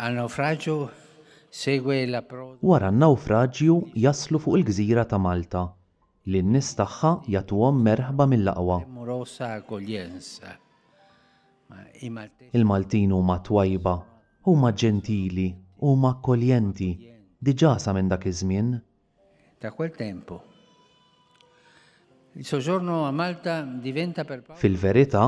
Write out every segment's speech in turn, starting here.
Al naufragio segue l'approdo. Wara n-nawfraġju jaslu fuq il-gżira ta' Malta, li n-nies tagħha jagħtuhom merħba mill-aqwa. Premurosa accoglienza. Ma i Maltesi. Il-Maltin huma twajba, huma ġentili, huma akkoljenti, diġà sa minn dak iż-żmien. Da quel tempo. Il soggiorno a Malta diventa per Paolo. Fil-verità,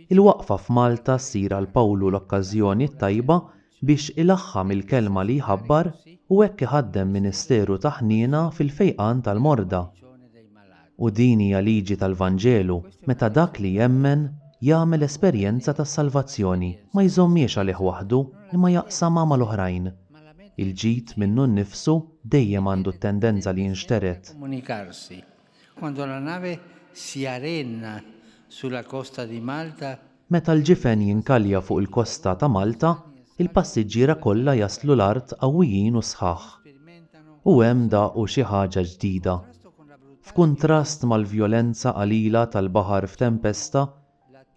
il-waqfa f'Malta ssir għal Pawlu l-okkażjoni t-tajba biex ilaħħam il-kelma li jħabbar u hekk iħaddem ministeru ta' ħniena fil-fejqan tal-morda. U din hija liġi tal-Vanġelu, meta dak li jemmen jagħmel esperjenza tas-salvazzjoni, ma jżommhiex għalih waħdu, imma jaqsamha mal-oħrajn. Il-ġid minnu nnifsu dejjem għandu t-tendenza li jinxtered. Comunicarsi. Quando la nave si arena sulla costa di Malta. Meta l-ġifen jinkalja fuq il-kosta ta' Malta, il-passiġġiera kollha jaslu l-art qawwijin u sħaħ. U hemm daqu xi ħaġa ġdida. F'kuntrast mal-vjolenza qalila tal-baħar f'tempesta,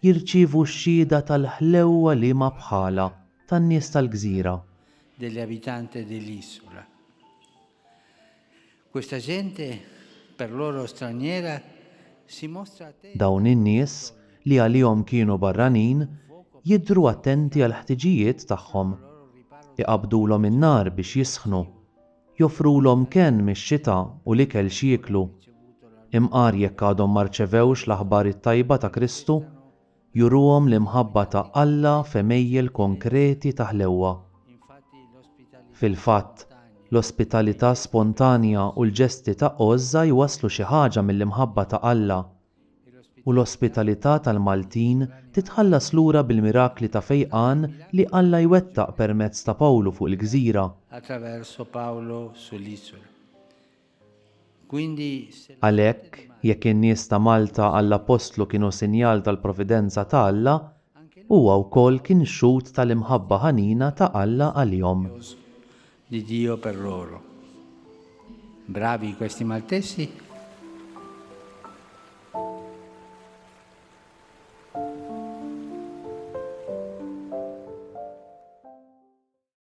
jirċievu x-xhieda tal-ħlewwa liema bħalha tan-nies tal-gżira. Degli abitanti dell'isola. Questa gente, per loro straniera, si mostra attenta. Dawn in-nies, li għalihom kienu barranin, jidhru attenti għall-ħtiġijiet tagħhom. Iqabbdulhom in-nar biex jisħnu. Joffrulhom kenn mix-xita u l-ikel x'jieklu. Imqar jekk għadhom ma rċevewx l-aħbar it-tajba ta' Kristu, Juruhom l-imħabba ta' Alla f'għemejjel konkreti ta' ħlewwa. Fil-fatt, l-ospitalità spontanja u l-ġesti ta' għożża jwasslu xi ħaġa mill-imħabba ta' Alla. U l-ospitalità tal-Maltin titħallas lura bil-mirakli ta' fejqan li Alla jwettaq permezz ta' Pawlu fuq il-gżira. Attraverso Paolo sull'isola. Għalhekk, jekk in-nies ta' Malta għall-Appostlu kienu sinjal tal-providenza ta' Alla, huwa wkoll kien xhud tal-imħabba ħanina ta' Alla għalihom. Di Dio per loro. Bravi questi Maltesi.